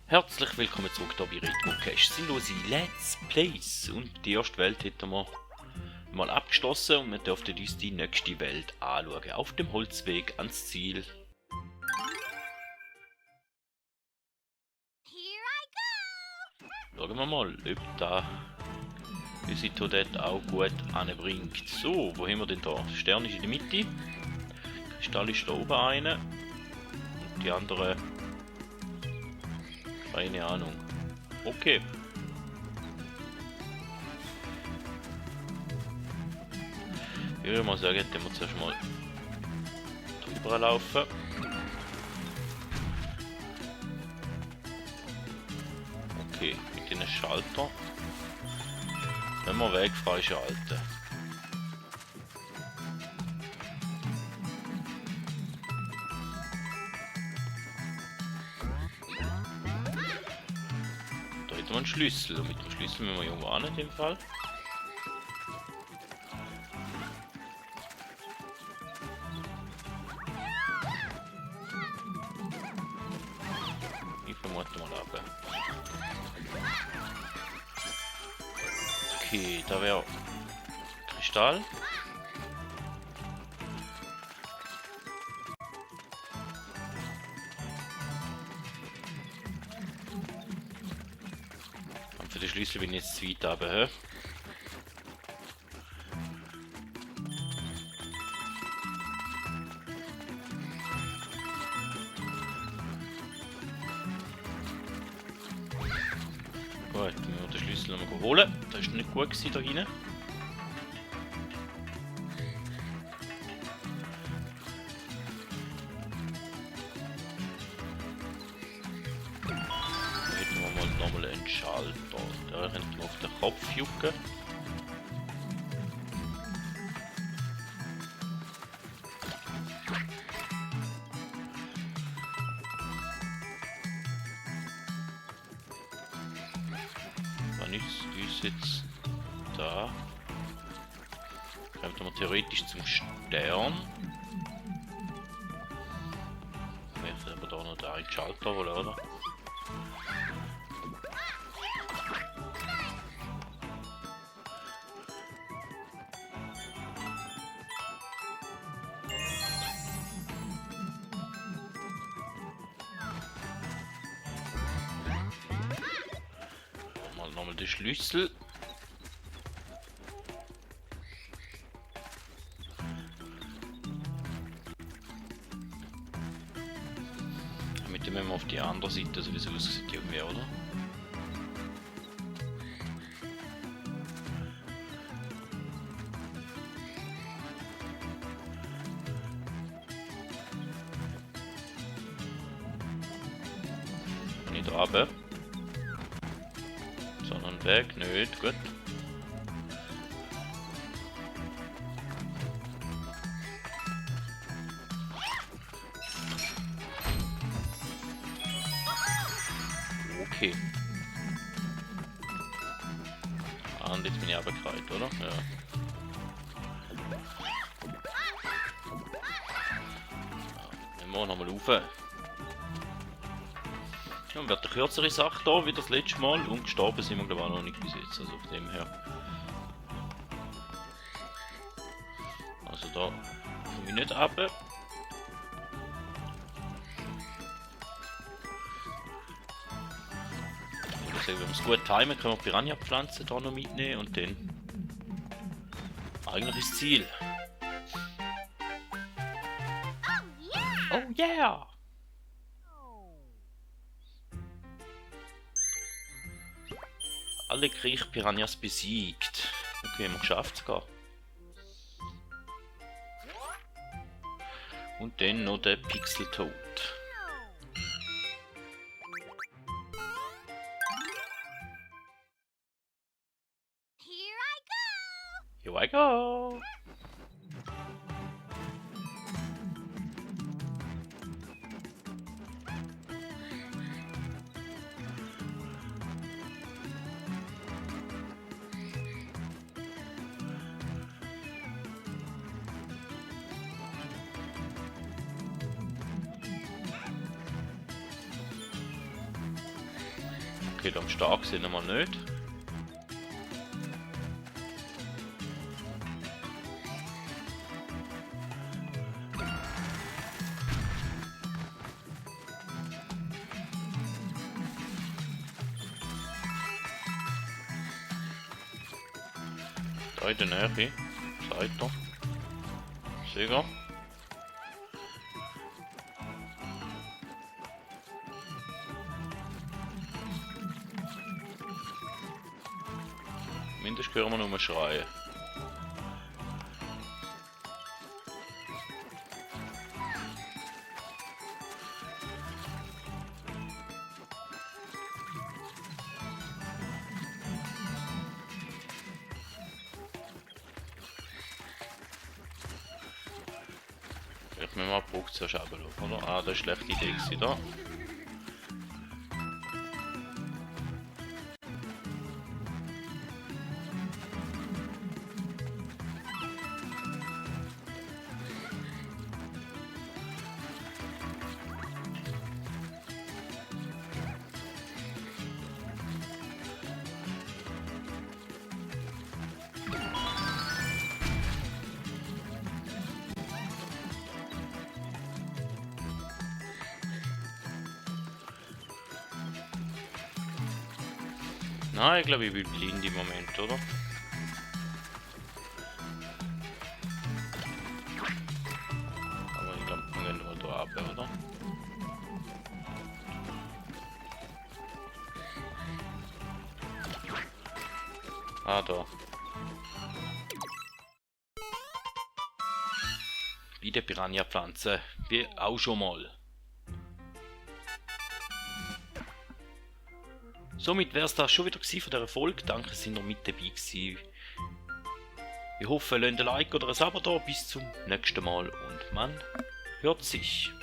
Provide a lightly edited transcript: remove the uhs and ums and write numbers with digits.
Herzlich willkommen zurück hier bei RetroCache. Sind unsere Let's Plays und die erste Welt hätten wir mal abgeschlossen und wir dürften uns die nächste Welt anschauen. Auf dem Holzweg ans Ziel. Schauen wir mal, ob da unsere Toadette auch gut anbringt. So, wo haben wir denn da? Der Stern ist in der Mitte. Kristall ist da oben eine. Und die andere... keine Ahnung. Okay. Ich würde mal sagen, dann wir zuerst mal drüber laufen. Okay, mit den Schalter. Wenn wir Weg freischalten. Da hätten wir einen Schlüssel. Und mit dem Schlüssel müssen wir irgendwo an in dem Fall. Ich vermute mal ab. Okay, da wäre Kristall. Und für den Schlüssel bin ich jetzt zu weit runter, hä? Gut, müssen wir den Schlüssel nochmal holen. Das ist nicht gut gewesen da hinten. Da hätten wir mal nochmal einen Schalter. Da könnten wir auf den Kopf jucken. Was nützt uns jetzt da? Kommt man theoretisch zum Stern. Ich möchte aber da noch den einen Schalter holen, oder? Nochmal den Schlüssel. Mit dem müssen wir auf die andere Seite, so wie es aussieht, irgendwie, oder? Nicht runter. Sondern weg, nicht, gut. Okay. Ah, und jetzt bin ich runtergefallen, oder? Ja. Dann machen wir nochmal rauf. Ja, und wird eine kürzere Sache da, wie das letzte Mal. Und gestorben sind wir, glaube ich, auch noch nicht bis jetzt. Also von dem her. Also da komme ich nicht runter. Wenn wir es gut timen, können wir Piranha-Pflanzen da noch mitnehmen und dann eigentlich ins Ziel. Oh yeah! Alle Kriech-Piranhas besiegt. Okay, haben wir geschafft sogar. Und dann noch der Pixeltoad. Here I go! Okay, da am Stark sind wir nicht. Da in der Nähe. Seite. Sicher. Mindestens hören wir nur schreien. Ich mir mal Bruch zur Scheibe schauen, oder? Ah, das ist eine schlechte Idee gewesen, da. Nein, ich glaube, ich bin blind im Moment, oder? Aber ich glaube, wir gehen mal da ab, oder? Ah, da. Wie der Piranha-Pflanze. Wie auch schon mal. Somit wäre es das schon wieder von dieser Folge. Danke, dass ihr noch mit dabei gewesen. Ich hoffe, ihr lasst ein Like oder ein Abo da. Bis zum nächsten Mal und man hört sich.